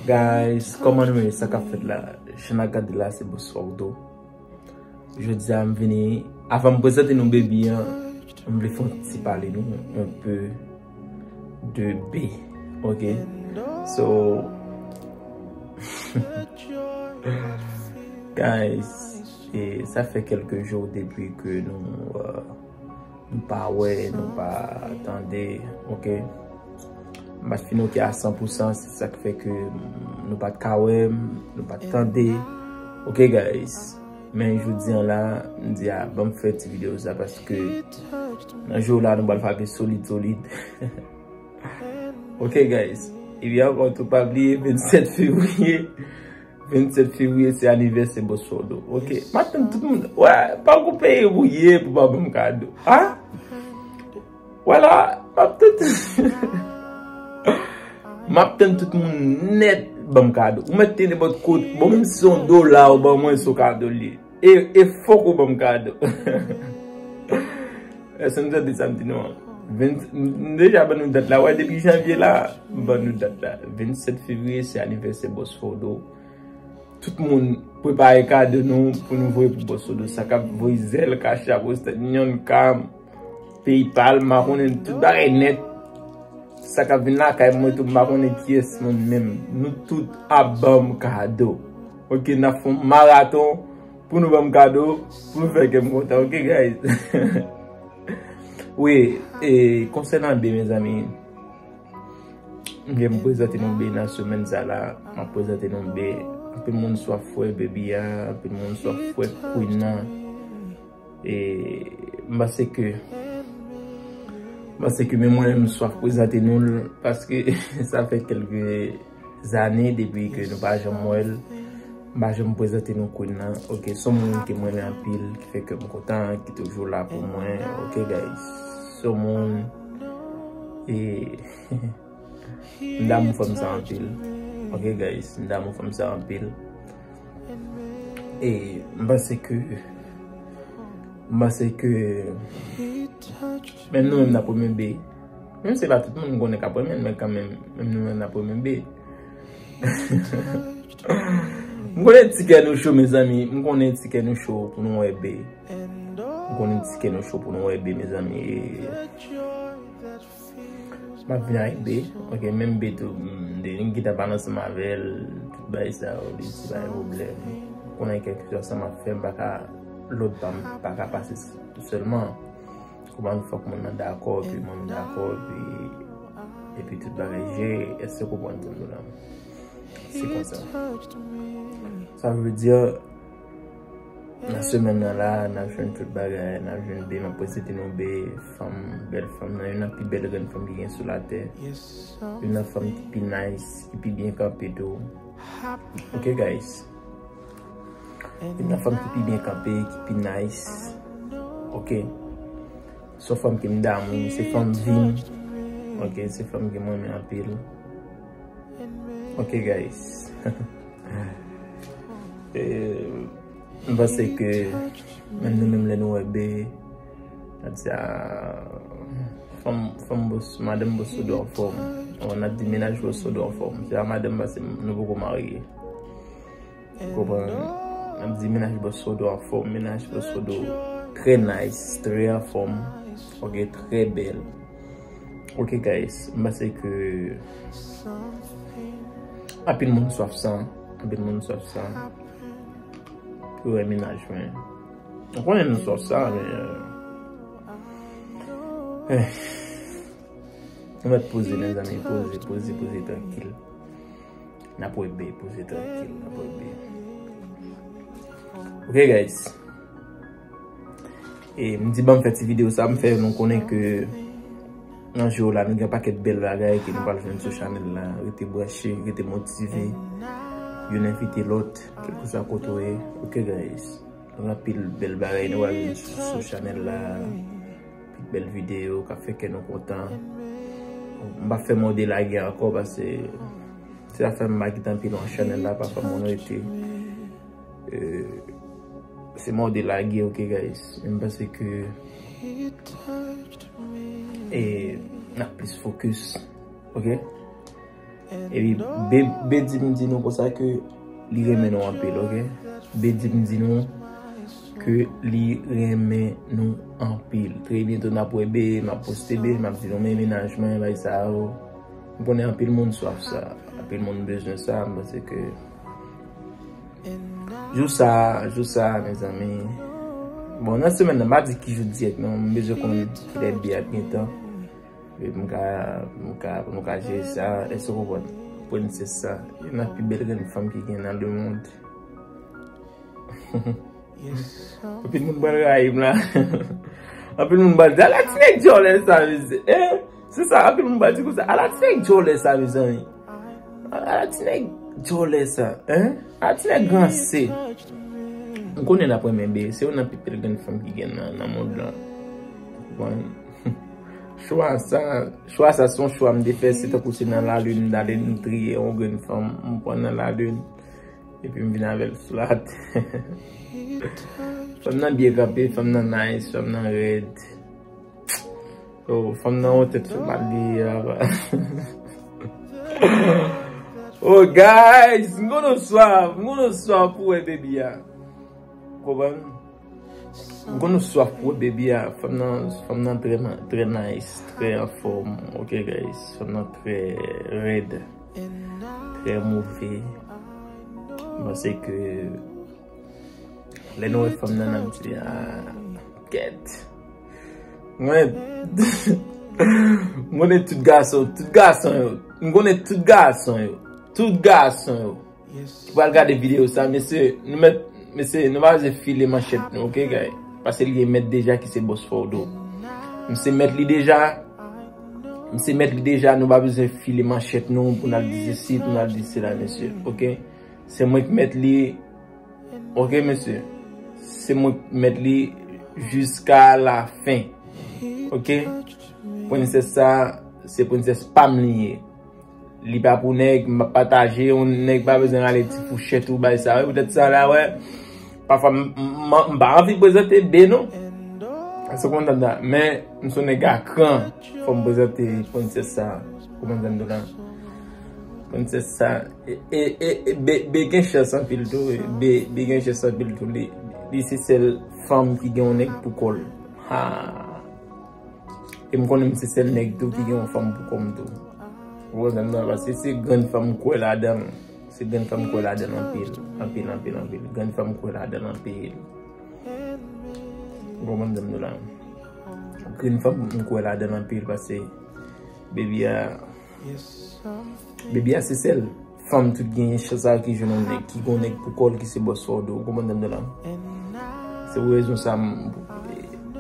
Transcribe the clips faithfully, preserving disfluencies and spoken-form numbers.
Guys, kòman nou ye? Sa k ap fèt la? Jan n ap gade la, se Boss Waldo. Jodi a, m vini, avan m prezante nou baby an, m vle fè yon ti pale nou un peu de B. Ok? So, guys, e sa fè kèlke jou depi ke nou, euh, nou pa wè, nou pa tande, ok? M pa t fin ok a san pou san, se sa k fè ke nou pa t ka wè m, nou pa t tande, ok, guys? Men jodi an la, m di a, ban m fè ti videyo sa paske nan jou la, nou pral frape solid, solid. Ok, guys. Epi ankò tou, pa bliye vennsèt fevriye. Vennsèt fevriye, se anivèsè Boss Waldo. Ok. M ap tann tout moun. Wè, pa kou peye pou ye pou pa ban m kado. Ha? Wala, m ap tann. M ap tann tout moun nèt ban m kado. Ou mèt te nenpòt kote. Bon, menm si se yon dola ou ban mwen, se yon kado li ye. E, e fòk ou ban m kado. Èske nou tande sa m di nou an? Ven, m deja ban nou dat la. Wè, depi janvye la, m ban nou dat la. Vennsèt fevriye, se anivèsè Boss Waldo. Tout moun prepare kado nou pou nou voye pou Boss Waldo. Sa k ap voye zèl, Cash App, Western Union, Cam, PayPal, m pa konnen tout bagay nèt. Sa k ap vin lakay mwen tou, m pa konnen kiyès moun menm. Nou tout ap ban m kado. Ok, n ap fè yon maraton pou nou ban m kado, pou nou fè kè m kontan. Ok, guys? Wi, e konsènan B, mezanmi, m gen pou prezante nou B nan semèn sa la. M ap prezante nou B. Anpil moun swaf wè baby a, anpil moun swaf wè queen nan. E m panse ke, m panse ke menm mwen menm m swaf prezante nou l, paske sa fè kèlke zane depi ke nou pa janm wè l. M pa janm prezante nou queen nan. Ok, se yon moun ke m renmen anpil, ki fè kè m kontan, ki toujou la pou mwen. Ok, guys. Se yon moun, e m damou fanm sa anpil. Ok, guys, m damou fanm sa anpil. E m panse ke, m panse ke menm nou menm n ap renmen B. Menm se pa tout moun m konnen k ap renmen l, men kanmenm, menm nou menm n ap renmen B. M konnen ti kè nou cho, mezanmi. M konnen ti kè nou cho pou nou wè B. M konnen ti kè nou cho pou nou wè B, mezanmi. M ap vin ak B. Ok, menm B tou, m te gentan pale ansanm avè l, tout bagay sa yo, li di pa gen pwoblèm. M konnen kèlkeswa sa m ap fè, m pa ka, lòd pa m pa ka pase sèlman. Konprann, fòk moun nan dakò, epi moun dakò, epi, epi tout bagay jere. Èske w konprann sa m di w la? Se konsa. Sa vle di, nan semèn nan la, n ap jwenn tout bagay, n ap jwenn B, m ap prezante nou B, fanm, bèl fanm nan, youn nan pi bèl grenn fanm ki gen sou latè. Youn nan fanm ki pi nice, ki pi byen kanpe tou. Ok, guys. Youn nan fanm ki pi byen kanpe, ki pi nice. Ok. Se yon fanm ke m damou, se fanm vi m. Ok, se fanm ke m renmen anpil. Ok, guys. E, m panse ke menm nou menm lè nou wè B, n ap di, a, fanm, fanm Boss, madanm Boss Waldo anfòm. Bon, n ap di mennaj Boss Waldo anfòm. Se pa madanm paske nou poko marye. Konprann? N ap di mennaj Boss Waldo anfòm, mennaj Boss Waldo trè nice, trè anfòm, ok, trè bèl. Ok, guys, m panse ke anpil moun swaf sa, anpil moun swaf sa. Pou wè mennaj mwen. M konnen nou swaf sa, men, euh, eh. Nou mèt poze, mezanmi, poze, poze, poze, trankil. N ap wè B, poze trankil, n ap wè B. Ok, guys. E m di ban m fè ti videyo sa, m fè nou konnen ke nan jou la, nou gen pakèt bèl bagay ke nou pral jwenn sou chanèl la. Rete branche, rete motive. Youn envite lòt, kèlkeswa kote w ye. Ok, guys. Gen anpil bèl bagay nou pral jwenn sou, sou chanèl la. Anpil bèl videyo k ap fè kè nou kontan. M pa fè mòde lage ankò paske se sa fè m pa kite anpil nan chanèl la, pafwa moun rete. Euh, se mòde lage, ok, guys. Men m panse ke, e, n ap plis fokis, ok? Epi B, B di m di nou konsa ke li renmen nou anpil, oke? B di m di nou ke li renmen nou anpil. Trè byento n ap wè B, m ap poste B, m ap di nou men mennaj mwen, bagay sa yo. M konnen anpil moun swaf sa, anpil moun bezwen sa, m panse ke jou sa, jou sa, mezanmi. Bon, nan semèn nan, m pa di ki jou dirèk, non, m bezwen konn kilè B ap gen tan. Epi m ka, m ka, nou ka jere sa, èske w konprann? Prensès sa, youn nan pi bèl grenn fanm ki gen nan lemond. Anpil moun pral rayi m la. Anpil moun pral di, "Ala ti nèg djòlè sa, mesye." Eh, se sa, anpil moun pral di konsa, "Ala ti nèg djòlè sa, mezanmi." Ala ti nèg djòlè sa, hein? Ala ti nèg ranse. M konnen n ap renmen B, se youn nan pi bèl grenn fanm ki gen nan, nan mond lan. Ou konprann? Chwa sa, chwa sa se yon chwa m te fè, se tankou se nan lalin m t ale m triye yon grenn fanm, m pran nan lalin, epi m vin avè l sou latè. Fanm nan byen kanpe, fanm nan nice, fanm nan rèd. Oh, fanm nan yon tèt sou pale a. Oh, guys, m konn nou swaf, m konn nou swaf pou wè baby a. Konprann? M konn nou swaf pou wè baby a. Fanm nan, fanm nan trè, trè nice, trè anfòm. Ok, guys, fanm nan trè rèd, trè move. M panse ke lè nou wè fanm nan, n ap di, ah, kèt. M konnen, m konnen tout gason, tout gason yo. M konnen tout gason yo. Tout gason yo ki pral gade videyo sa, mesye, nou mèt, mesye, nou pa bezwen file manchèt nou, ok, guys? Paske li gen mèt deja ki se bòs Fòdo. M se mèt li deja. M se mèt li deja, nou pa bezwen file manchèt nou pou n al di sesi, pou n al di sela, mesye, ok? Se mwen ki mèt li, ok, mesye? Se mwen ki mèt li jiska la fen, ok? Prensès sa, se prensès pa m li ye. Li pa pou nèg, m ap pataje, yon nèg pa bezwen rale ti fouchèt ou bay sa. Poutèt sa la, wè, pafwa, m, m, m, m pa anvi prezante B, non. Èske w konprann sa? Men, m se yon nèg a kran, fò m prezante prensès sa. Ou konprann sa m di w la? Prensès sa, e, e, e, e, B, B gen chans anpil tou, B, B gen chans anpil tou. Li, li se sèl fanm ki gen yon nèg pou kò l. Ha! E m konnen m se sèl nèg tou ki gen yon fanm pou kò m tou. Ou konprann sa m di w la, paske se grenn fanm m kwè ladan l. Se grenn fanm m kwè ladan l anpil, anpil, anpil, anpil. Grenn fanm m kwè ladan l anpil. Ou konprann sa m di w la? Grenn fanm m kwè ladan l anpil, paske baby a, baby a se sèl fanm tout genyen chans sa ki jwenn yon nèg, ki gon nèg pou kò l, ki se bòs Fòdo. Ou konprann sa m di w la? Se pou rezon sa m,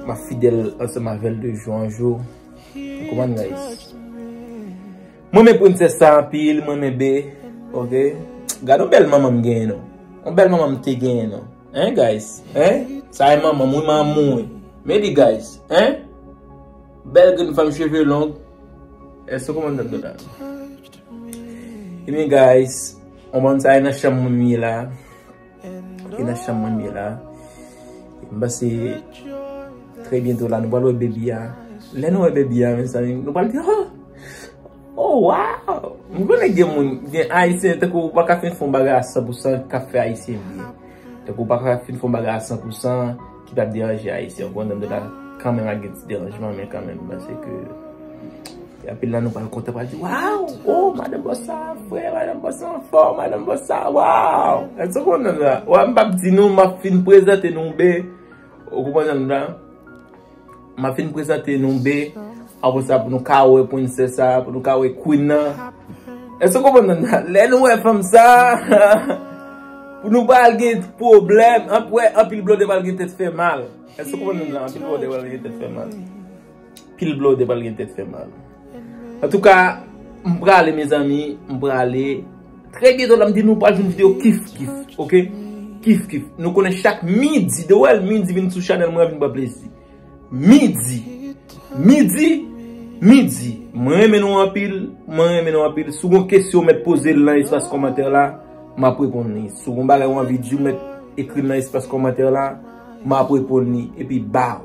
m ap fidèl ansanm avè l de jou an jou. Ou konprann, guys? Mwen renmen prensès sa anpil, mwen renmen B. Ok? Gade yon bèl manman m genyen, non. Yon bèl manman m te genyen, non. Hein, guys? Hein? Sa e manman m, wi, manman m, wi. Men li, guys. Hein? Bèl grenn fanm cheve long. Èske w konprann sa m di w la? Ebyen, guys, yon bann sa e nan chanm mwen m ye la. Ok, nan chanm mwen m ye la. M panse trè byento la, nou pral wè baby a. Lè nou wè baby a, mezanmi, nou pral di, oh! Oh, wow! M konnen gen moun, gen Ayisyen, tankou ou pa ka fin fè yon bagay a san pou san k ap fè Ayisyen byen. Tankou ou pa ka fin fè yon bagay a san pou san ki p ap deranje Ayisyen. Ou konprann sa m di w la, kanmenm ap gen ti deranjman, men kanmenm, m panse ke anpil nan nou pral kontan, pral di, waw, oh, madanm bòs sa fre, madanm bòs sa anfòm, madanm bòs sa, waw. Èske w konprann sa m di w la? Wa, m p ap di nou, m ap fin prezante nou B. Ou konprann sa m di w la? M ap fin prezante nou B. Apre sa, pou nou ka wè prensès sa, pou nou ka wè queen nan. Èske w konprann sa m di w la? Lè nou wè fanm sa, pou nou pa al gen pwoblèm, anp-, wè, anpil blòdè pral gen tèt fè mal. Èske w konprann sa m di w la? Anpil blòdè pral gen tèt fè mal. Pil blòdè pral gen tèt fè mal. Antouka, m prale, mezanmi, m prale. Trè byento la, m di nou pral jwenn videyo kif kif, ok? Kif kif. Nou konnen chak midi, de wè l midi vin sou chanèl mwen, vin pran plezi. Midi. Midi. Midi. Mwen renmen nou anpil. Mwen renmen nou anpil. Si w gon kesyon, w mèt poze l nan espas kòmantè la, m ap reponn li. Si w gon bagay w anvi di, w mèt ekri l nan espas kòmantè la, m ap reponn li. Epi, baw.